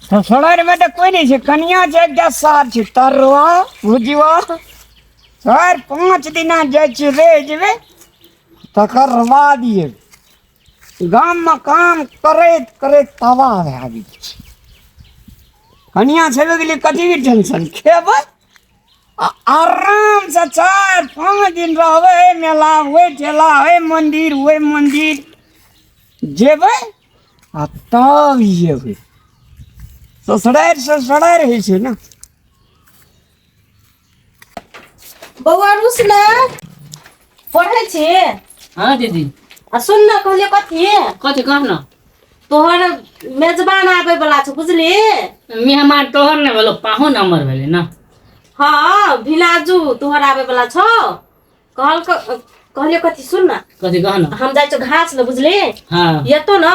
ससुरारिमे तऽ कोइ नहि छै, कनिया छै एकटा सार छै, तरुआ भुजवा 4-5 दिना जाइ छियै रहि जेबै, तकर बाद ये गाममे काम करैत करैत तबाह भए गेल छै। कनिया छेबे गेलै, कथी के टेंशन, खेबै आ आरामसँ 4-5 दिन रहबै, मेला ओहि ठेला ओहि मन्दिर ओहि मन्दिर जेबै आ तब जेबै। ससुरारि ससुरारि होइ छै ने। बौआ रुस ने पढ़ै छी? हाँ दीदी। आ सुन न, कहलियै कथी? कथी कह न। तोहर मेजबान आबै वाला छौ, बुझली? मेहमान तोहर ने भेलो, पाहुन हमर भेलै ने। हाँ भिनाजू तोहर आबै वाला छौ। कहल कहलियै कथी, सुन न। कथी कह न। हम जाइ छौ घास ले, बुझली? हाँ। एतो न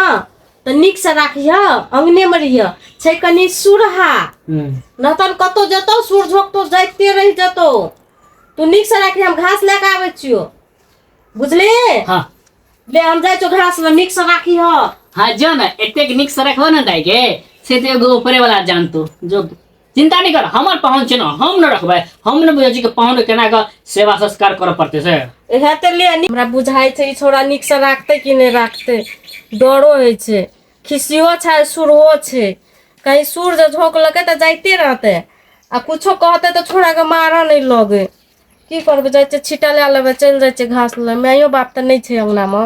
तऽ नीक से राखिह, अंगने मे रहिह, छै कनि सुरहा। न तहन कतौ जेतौ सुर झोकतौ, जाइते रहि जेतौ। तू नीक से राखिह, हम घास लए कऽ आबै छियौ, बुझली? हाँ। ले हम जाइ छौ घास ले, नीक से राखिह। हाँ जो न, एतेक नीक से रखबो न दाई के, से तो एगो ऊपरे वाला जानतो। जो चिंता नहीं कर, हमर पाहुन छै न, हम न रखबै, हम न बुझै छी कि पाहुन के केना कऽ सेवा संस्कार करऽ पड़तै से। हेतै ले, हमरा बुझाइ छै ई छौड़ा नीक से राखतै कि नहि राखतै, डरो होइ छै, खिसियो छै, सुरहो छै, कहीं सुर जे झोंकलकै तऽ जाइते रहतै आ कुछो कहतै तऽ छौड़ाके मारऽ नहि लगै। की करबै, जाइ छियै छिट्टा लए लेबै, चलि जाइ छियै घास लए, मायो बाप तऽ नहि छै अङ्गनामे।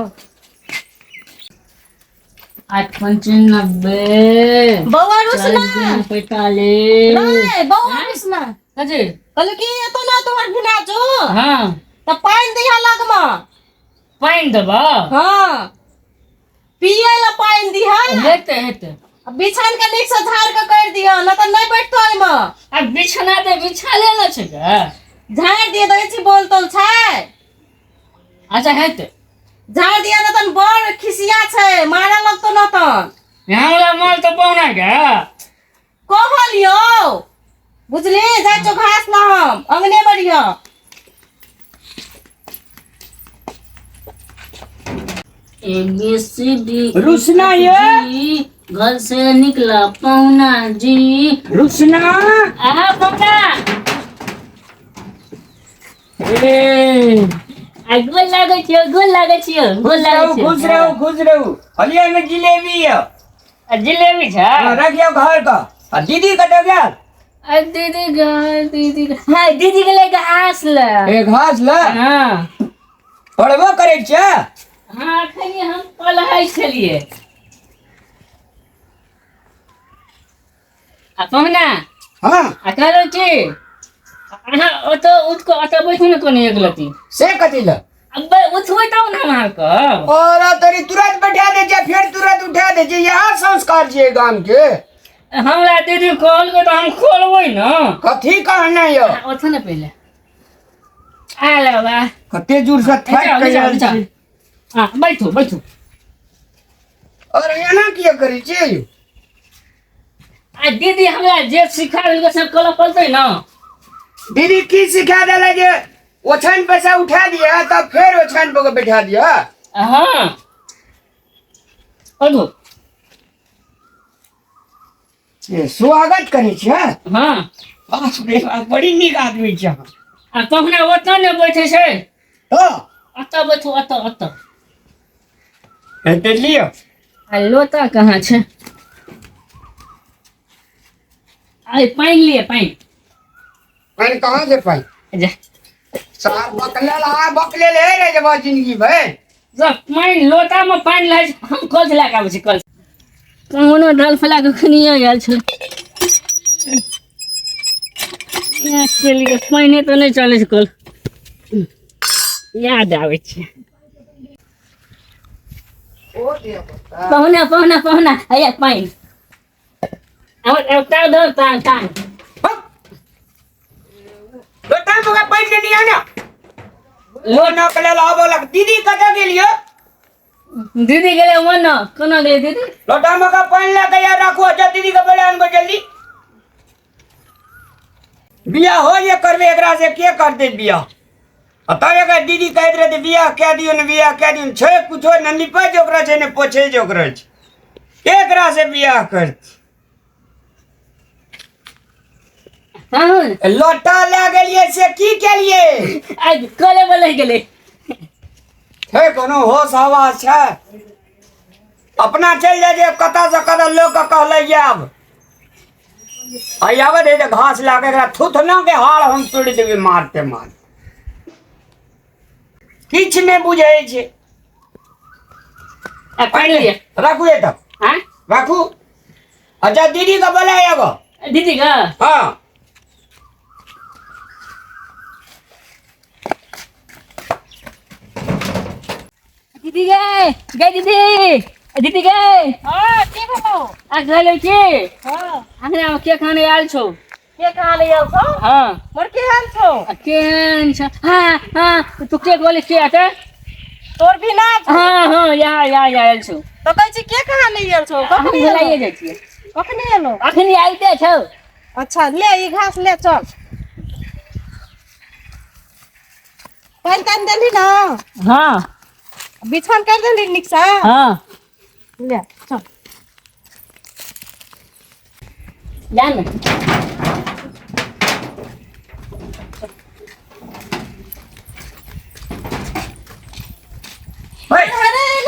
8 पंचे 90। बौआ रुस ना। 45। नहीं बौआ रुस ना। कथी? कहलु कि एतो ना तोहर भिना जो। हाँ। तऽ पानि दिहा लगमे। पानि देबऽ? हाँ, पियै ला पानि दिहा। हेतै हेतै। आ बिछान के नीक से झाड़ के कर दिहा, न तऽ नहि बैठतो एहिमे। आ बिछना तऽ बिछाले न छै गे। झाड़ दिए दै छी, बोल तोल छै। अच्छा हेतै। झाड़ दिया न तन बड़ खिसिया छै, मारे लगतो न तन। यहाँ वाला माल तो पहुना के कहलियो बुझली, जाइ छौ घास ला, हम अंगने में रहियो। ए बी सी डी रुसना ये? जी, घर से निकला पहुना जी। रुसना। आहा पहुना। ए आ गोल लागै छियो, गोल लागै छियो, गोल लागै छियो। खुश रहू, खुश रहू। हलिया में जिलेबी है। आ जिलेबी छै? हाँ, रखियो घर का। आ दीदी कतऽ गेल? आ दीदी गेल, दीदी गेल। हाँ, दीदी गेलै घास ले। ए घास ले? हाँ। पढ़बो करै छियै? हाँ, अखन हम पढ़ै छलियै। आ पहुना। हाँ। आ कहलहुँ की अहाँ ओतऽ उठि कऽ ओतऽ बैठू ने कोनो एक लती। से कथी लए? अब उठबै तब ने हम अहाँके। और तोरी तुरंत बैठा दे छै, फेर तुरंत उठा दे छै, इएह संस्कार छियै गाम के। हमरा दीदी कहलकै तऽ हम खोलबै ने। कथी कहने यौ? ओतऽ ने पहिले आ ले बाबा। कते जोर से थाकि नीचा, के नीचा, आयल नीचा। छी। हाँ, बैठू बैठू। और एना किया करै छियै यौ? आ दीदी हमरा जे सिखा देलकै से करऽ पड़तै ने। दीदी की सिखा देले जे ओछाइन पर से उठा दिया तब फेर ओछाइन पर के बैठा दिया? हाँ बैठू। ए, स्वागत करै छियै? हाँ। बाप रे बाप, बड़ी नीक आदमी छै अहाँ। आ पहुना ओतऽ ने बैठे छै। तऽ? ओतऽ बैठू, ओतऽ ओतऽ। हेतै लिअ। आ लोटा कहाँ छै? आइ पानि लिअ, पानि। पानि कहाँ छै पानि? जा। सार बकलेल आ बकलेल हे रे जब जिंदगी भरि। जब पानि लोटामे पानि रहै छै, हम कल से लए कऽ आबै छी कल। कोनो डल फैला कऽ खनिए आयल छलै। पानि तऽ नहि चलै छै कल। याद आबै छै। पहुना पहुना पहुना, हैया पानि। तार धर, तार तार। लोटा में पानि लेनी है ना? लो नकले लाबो लग। दीदी कतऽ गेलियो? दीदी गेलै ओन। कोना गेलै दीदी? लोटा में का पानि लए के यार राखू। अच्छा दीदी के बोले अनबो जल्दी। बियाह हो जे करबे एकरा से के करते बियाह? आ तब एकर दीदी कहैत रहते बियाह कए दियौ ने, बियाह कए दियौ ने। छै कुछो ने, निपै जोकरा छै ने पोछै जोकरा छै, एकरा से बियाह करती। पाहुन लोटा लए गेलियै से की केलियै? आज कले में लग गेलै। हे कोनो होश हवा छै? अपना चलि जाइ जे कतऽ से कतऽ लोक के कहलै आब आइ आबै दे जे घास लए कऽ एकरा थुथना के हाड़ हम तोड़ि देबै मारते मार। किछु नहि बुझै छै। आ पानि लिअ। राखू एतऽ। आँय? राखू। अच्छा दीदी के बोला एगो। दीदी के? हाँ। दीदी गे, गे दीदी, दीदी गे। हाँ, की भेलौ? आ कहले की? हाँ। अंगना में के खाने आयल छौ? के खाने आयल छौ? हाँ। मोर केहन छौ? आ केहन छौ? हाँ, हाँ, तू के बोले के आते? तोर भी ना छौ? हाँ, हाँ, यहाँ, यहाँ, यहाँ आयल छौ। तो कहै छी के खाने आयल छौ? हम कखनी बुलाइए एलौ? जाइ छियै। कखनी एलौ? अखनी आइते छौ। अच्छा ले ई घास ले चल। पानि तानि देली ना? हाँ। बिछौन कर देली नीक से? हाँ। ले चल। जा ने।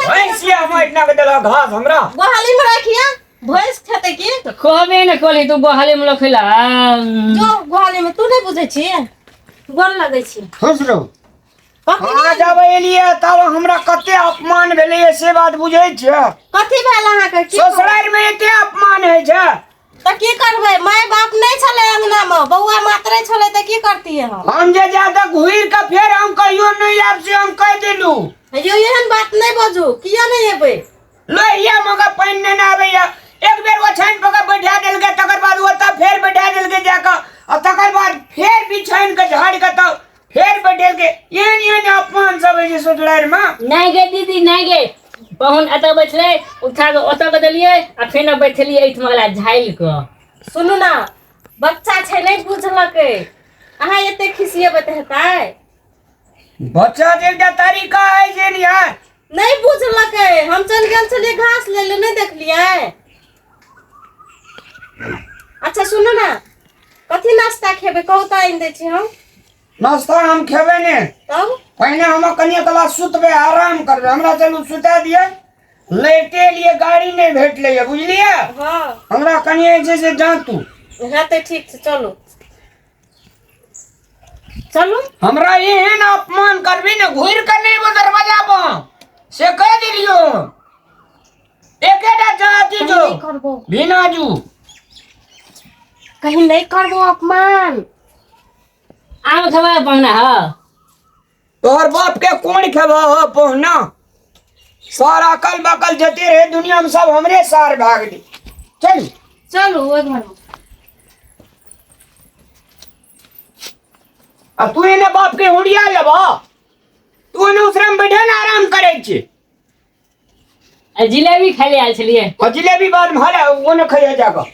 भैंसिया हम एतना के देलक घास हमरा। गोहाली में राखिया, भैंस खेतै की? तऽ कहबे ने कहली तू गोहाली में रखैला। जो गोहाली में तू नहीं बुझै छी, गोर लगै छी। खुश रहू। कखनी अहाँ जब एलियै तब हमरा कते अपमान भेलैए से बात बुझै छियै? कथी भेल अहाँके? की ससुरारि में एते अपमान होइ छै? तऽ की करबै, माय बाप नहि छलै अंगना में, बौआ मात्रे छलै तऽ की करतियै हम? हम जे जादा घुरि कऽ फेर हम कहियो नहि आयब से हम कहि देलू। यौ एहन बात नहि बाजू, किया नहि एबै? लोहिया मगर पानि नहि आबैया, एक बेर ओछानि पर कऽ बैठा देलकै, तकर बाद ओतऽ फेर बैठा देलकै जाकऽ, आ तकर बाद फेर बिछानि कऽ झाड़ि कऽ तब फेर बैठेलकै। एहन एहन अपमान सब होइ छै ससुरारि में। नहि गे दीदी, नहि गे, पाहुन एतऽ बैठलै, उठा कऽ ओतऽ कऽ देलियै आ फेर बैठेलियै एहिठमा वला झालि कऽ। सुनू ना, बच्चा छै नहि बुझलकै, अहाँ एते खिसियेबै तऽ हेतै? बच्चा के एकटा तरीका होइ छै ने यार। नहि बुझलकै, हम चलि गेल छलियै घास लै लए, नहि देखलियै? अच्छा सुनू ना, कथी नाश्ता खेबै कहू तऽ आनि दै छी हम। नाश्ता हम खेबै ने। तब? पहिने हम कनिए कला सुतबै, आराम करबै। हमरा चलू सुता दिअ, लेटे लिए गाड़ी नहि भेटलै यऽ, बुझलियै? हाँ। हमरा कनिए जे छै से जाँतू। हेतै, ठीक छै, चलू चलू। हमरा एहन अपमान करबी ने, घुरि कऽ नहि एबो दरवाजा पर, से कहि देलियौ। एकेटा जाति जो नहीं करबो। बिना जू कहीं नहीं करबो अपमान। आम खेबै पहुना? हँ। तोहर बाप के कोन खेबह हो पहुना? सारा अकल बकल जते रहे दुनिया में सब हमरे सार भाग दी। चल चलू ओहि घर में। आ तू एने बाप के हुड़िया लेबह, तू एने उसरा में बैठे ने आराम करे छी। आ जिलेबी खाइ ले आयल छलियै। आ जिलेबी बाद में हले ओने खइया जाकऽ।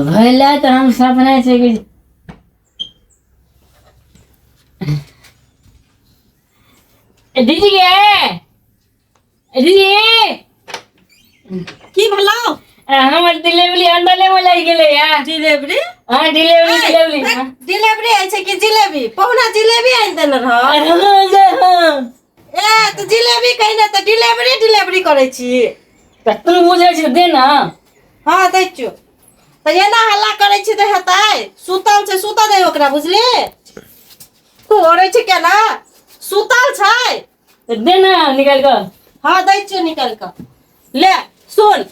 भैला तऽ हम सपना छै कि दीदी गे, दीदी। की भेलौ? हमर डिलीवरी अंदरे में लागि गेलै या। डिलीवरी? हाँ, डिलीवरी, डिलीवरी। डिलीवरी होइ छै कि जिलेबी? पहुना जिलेबी आनि देने रह। ए तऽ जिलेबी कहिने तऽ डिलीवरी डिलीवरी करै छी। तऽ तू बुझै छी दे ना। हाँ दै छियौ। तऽ एना हल्ला करै छी तऽ हेतै? सुतल छै, सुतऽ दे ओकरा, बुझली? तू ओरै छै केना? सुतल छै। तऽ दे ना निकालि कऽ। हाँ दै छियौ निकालि कऽ। ले सुन,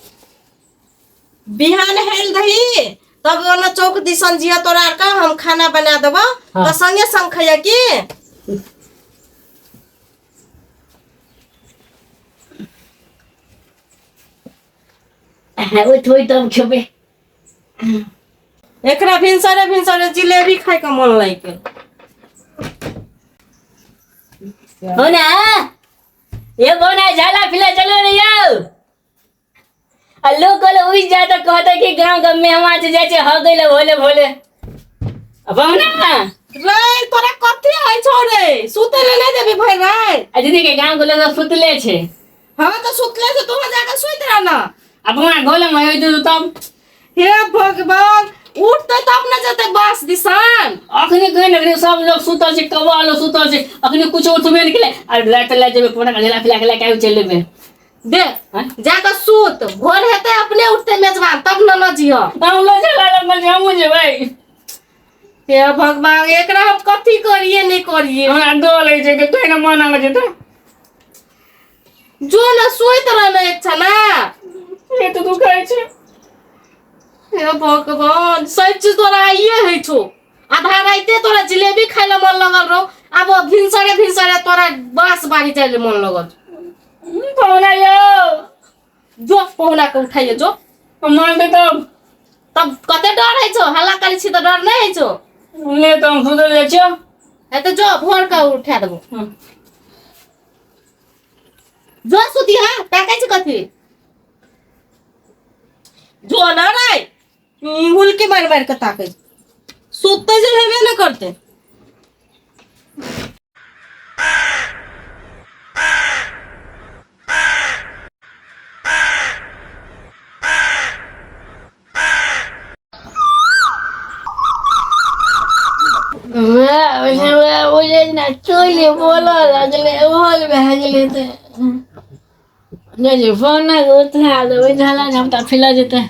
बिहान हेल दही तब ओना चौक दिसन जिया तोरा आर के हम खाना बना देबो। हाँ। तऽ संगे संग खइया की? उठ उठ तब खेबै। एकरा भिनसरे भिनसरे जिलेबी खाय के मन लागि गेल। बोना ये बोना झाला फिला चलो रे यौ। आ लोग कहले उठि जाय तऽ कहतै कि गाँव के मेहमान छै, जाइ छै हगै लए भोले भोले। आ बहुना रे तोरा कथी होइ छौ रे? सुते ले नहीं देबी भरि राति? आ दीदी के गाँव के लोग सुतले छै। हँ तऽ सुतले छै, तोहर जाके सुति रह ना। अपना घोले में होइत तब। हे भगवान, उठते तब न जेते बास दिसान। अखनी कहीं ने अखनी सब लोग सुतल छै, कौआ लोग सुतल छै, अखनी कुछो उठबे नहि केलै। आ लाइट लाइट जेबै पूरा झेला फिला के लए के चलि जेबै। देख आँय? जाके सुत, भोर हेतै अपने उठते मेजबान, तब न न जिह। हम लोग झेला लगल छै, हमहूँ जेबै। हे भगवान, एकरा हम कथी करिए नहीं करिए। हमरा डर लगै छै कि कहीं ने मन आबै छै तऽ। जो न सुति रहल एक छना। पेट दुखाइ छै। हे भगवान, सब चीज तोरा आइए होइ छौ। आधा राइते तोरा जिलेबी खाय ले मन लगल रहो, आब भिनसरे भिनसरे तोरा बाँस बाड़ी जाय ले मन लगल। पहुना यौ। जो पहुना के उठाइए जो। मन दे तब। तब कते डर होइ छौ? हल्ला करै छी तऽ डर नहि होइ छौ? ले तऽ हम सुतल जाइ छियौ। हे तऽ जो भोर के उठा देबो। जो सुती। हाँ, ताकै छी कथी? जो ना रे, हुलकी मारि मारि के ताकै छै। सुतते जे हेबे ने करते। चोली बोलऽ लगलै, बोल भए गेलै तऽ नहि जे फोन उठा देबै झाला झमटा फिला जेतै।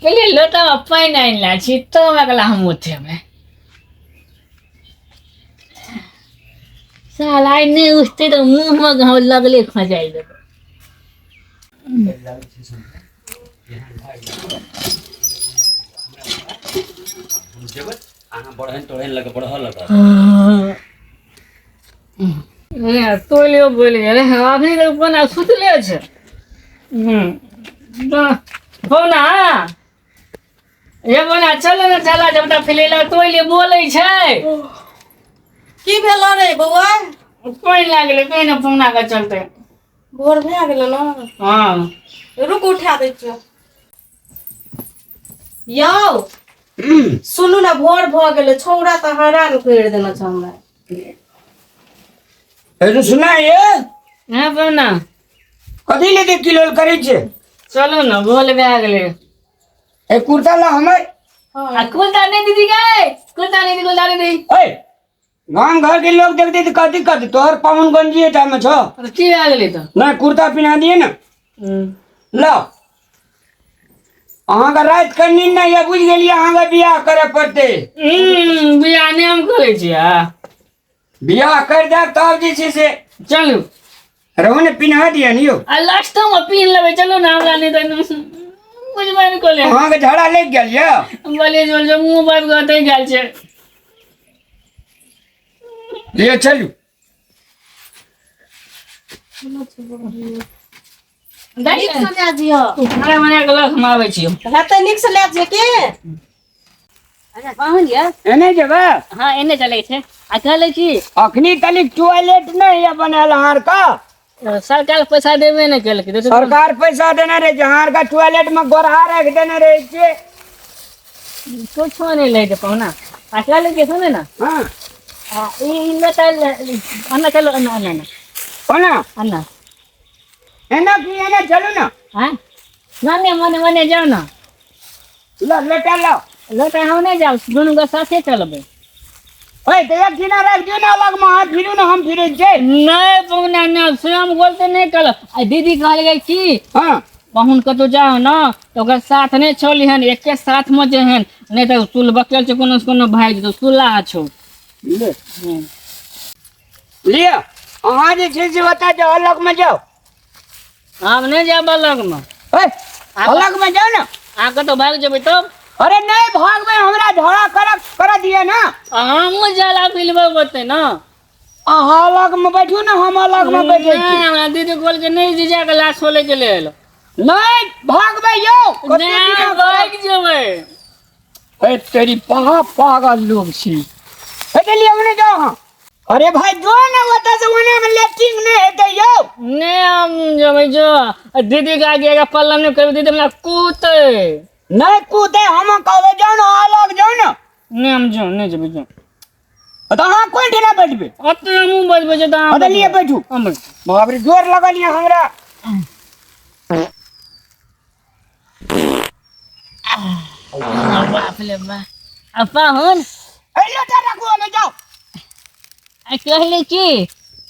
कहलियै लोटामे पानि आनि लै छी तब अगला हम उठेबै। साला आइ नहि उठतै तऽ मुँहमे घाव लगले खसाइ देबै। तोलियो बोलि गेलै। अभी तक कोना सुतले छै? पौना हे पौना, चलो ने चला जब फिलेला तोलियो बोलै छै। की भेलो रे बौआ? पानि लागलै कहीं ने पौना के चलते। भोर भए गेलै ने? हँ। रुक, उठा दै छियौ। यौ सुनू ने, भोर भऽ गेलै, छौड़ा तऽ हैरान करि देने छै हमरा। ए सुना ये। हँ पौना। कथी ले के किलोल करै छै? चलू ने, भोल भए गेलै। ए कुर्ता ला हमर। आ कुलता नहीं दीदी गए, कुलता नहीं दी, कुलता नहीं दी। ए गाम घर के लोग देखते तऽ कथी कहते? तोहर पाहुन गंजी टा में छौ। तो की भए गेलै तऽ? नहीं, कुर्ता पिन्हा दिए ने। लो, अहाँके राति के नींद नहीं है, बुझि गेलियै? अहाँके बियाह करे पड़तै। बियाह नहि हम करै छियै। बियाह कर देब तब जे छै से। चलू। रहू ने, पिन्हा दिअ ने यौ। आ लास्टमे पिन्ह लेबै, चलू ने, हमरा नहि तऽ बुझबै नहि कहले। अहाँके झगड़ा लागि गेल यऽ? बोलिए बोल जो मुँह बाबि कऽ ओतहि गेल छै। लिअ, चलू। नीक से लए जिह। खाना बना कऽ लग, हम आबै छियौ। हेतै, नीक से लए जिह के। अच्छा पाहुन यऽ। एने जेबै? हँ, एने चलै छै। आ कहलै की अखनी तनिक टॉयलेट नहीं है बनल अहाँ का। सरकार पैसा देबे नहि केलकै तऽ। सरकार पैसा देने रहे छै, अहाँ का टॉयलेट में गोरहा राखि देने रहे छै। कुछो नहि लै छै पहुना। आ कहलै की, सुने ने। हँ। आ ई ई लोटा अन्ना, चलो अन्ना, अन्ना, अन्ना। कोना? अन्ना। एना की एने चलू ने। हाँ, मने मने मने जाउ ने। ल लोटा लो। लोटा हम नहि जाउ, दुनू के साथे चलबै। ओए तऽ एक दिना राखि दियौ ने अलग में, अहाँ फिरू ने, हम फिरै छियै। नहि पहुना, नहि, स्वयं बोलते नहि कहल। आ दीदी कहलकै की पाहुन कतहु जाओ ने तऽ ओकर साथ नहि छोड़लिहन, एके साथमे जेहन, नहि तऽ सुल बकेल छै, कोनो से कोनो भागि जेतौ, सुल्ला छौ। ले लिअ, अहाँ जे छै से ओतऽ जाउ, अलग में जाउ। हम नहि जायब अलगमे। ओए अलग में जाउ ने। अहाँ कतहु भागि जेबै तब? अरे नहीं भागबै, हमरा झगड़ा कर कर दिए ना। हमहूँ जाला पिलबै ओतै ने। अहाँ अलग में बैठू ने, हम अलग में बैठे छी। नहि, हमरा दीदी कहलकै नहि जीजा के लाश खोले के लेल। नहीं भागबै यौ, कते नहि दिना भागि जेबै। ए तेरी पहा, पागल लोग छी। हे चलिए, हमने जाओ। हाँ। अरे भाई जो ने ओतऽ से ओने में लेट्रिन नहि हेतै यौ। नहि हम जेबै जो आ दीदी के आगे आगे पल्ला नहि करबै, दीदी हमरा कूतै। नहि कूदे, हम कहबै जाउ ने अलग जाउ ने। नहि हम जो नहि जेबै जो। तऽ अहाँ कोन ठिना बैठबै? ओतऽ हमहूँ बैठबै छै तऽ अहाँ। ओतऽ लिए बैठू। हम बैठबै। बाप रे, जोर लगल यऽ हमरा। बाप रे बाप। आ पाहुन। ए लोटा राखू, ओने जाउ। आ कहली कि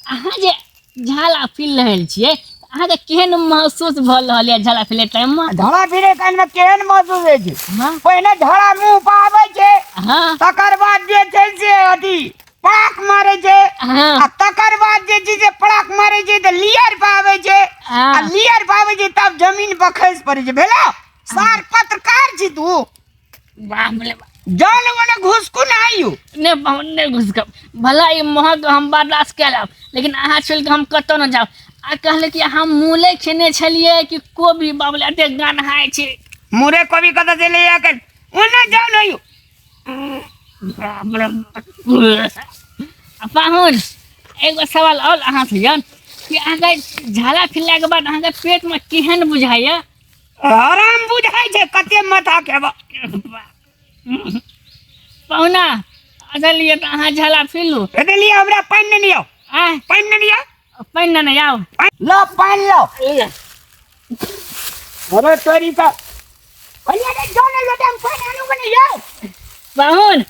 अहाँ जे झाला फिर रहल छियै, अहाँके केहन महसूस भऽ रहल यऽ झाला फिरे टाइम मे? झाड़ा फिरे कान में केहन महसूस होइ छै? हाँ। पहिने झाड़ा मुंह पर आबै छै। हाँ। तकर बाद जे छै से अथी पड़ाक मारै छै। हाँ। आ तकर बाद जे छै से पड़ाक मारै छै तऽ लियर पर आबै छै। हाँ। आ लियर पर आबै छै तब जमीन पर खसि पड़ै छै। भेलो सार पत्रकार छी तू। बाप रे बाप। जान वाला घुसकू ना आयु। नहि पाहुन, नहि घुसकब। भला ई महग हम बर्दाश्त कए लेब, लेकिन अहाँ छोड़ि कऽ हम कतहु नहि जायब। आ कहले कि अहाँ मूले खेने छलियै कि कोबी? बाप रे, एते गन्हाइ छै। मुरे कोबी कतऽ से ले आके ओने जाउ ना यौ। बाप रे बाप। आ पाहुन, एगो सवाल आओर अहाँसँ यऽ कि अहाँके झाला फिरलाके बाद अहाँके पेटमे केहन बुझाइए? आराम बुझाइ छै, कते माथा खेबा। पहुना अच्छा लिए तऽ अहाँ झाला फिलू। लिए हमरा पानि नहि लियौ। आय। पानि नहि लियौ। पानि नहि आउ। लो पानि लो। अरे तोरी का अरे रे जो ने लोटा में पानि आनू बने यौ। पाहुन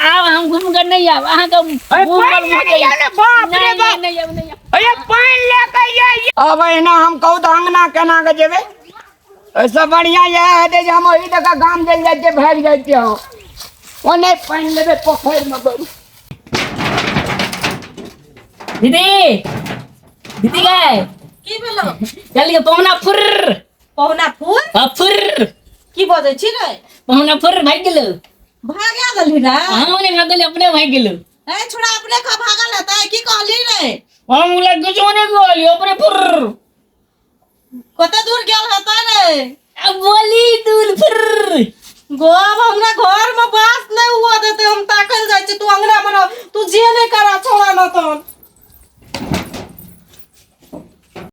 आब हम घूम कर नहीं आब अहाँके अरे मुँह पर पानि मुँह लेने आउ ने, बाप रे नहीं, बाप। नहीं आब, नहीं आब। अरे पानि ले के आइए। अब एना हम कहू तऽ अंगना केना के जेबै? एहिसँ बढ़िआँ इएह हेतै जे हम ओहि दऽ कऽ गाम चलि जाइ छियै, भागि जाइ छियै हम। ओने पानि लेबै पोखरिमे बरू। दीदी, दीदी गए। की भेलो? चलिए पहुना फुर। पहुना फुर? हाँ, फुर। की बजै छी रे? पहुना फुर भागि गेलो। भाग्या गेलही रे? हाँ, ओने भागि गेलै, अपने भागि गेलो। ए छोड़ा, अपने खा भागल हेतै। की कहली रे? हम बोला कुछो नहीं कहली, अपने फुर। कते दूर गेल हेतै रे? अब बोली दूर फुर। गो अब हमरा घर में बास नहीं हुआ देते, हम ताकल जाइ छी। तू अंगना में रह, तू जे नहीं करा छोड़ा न तोन।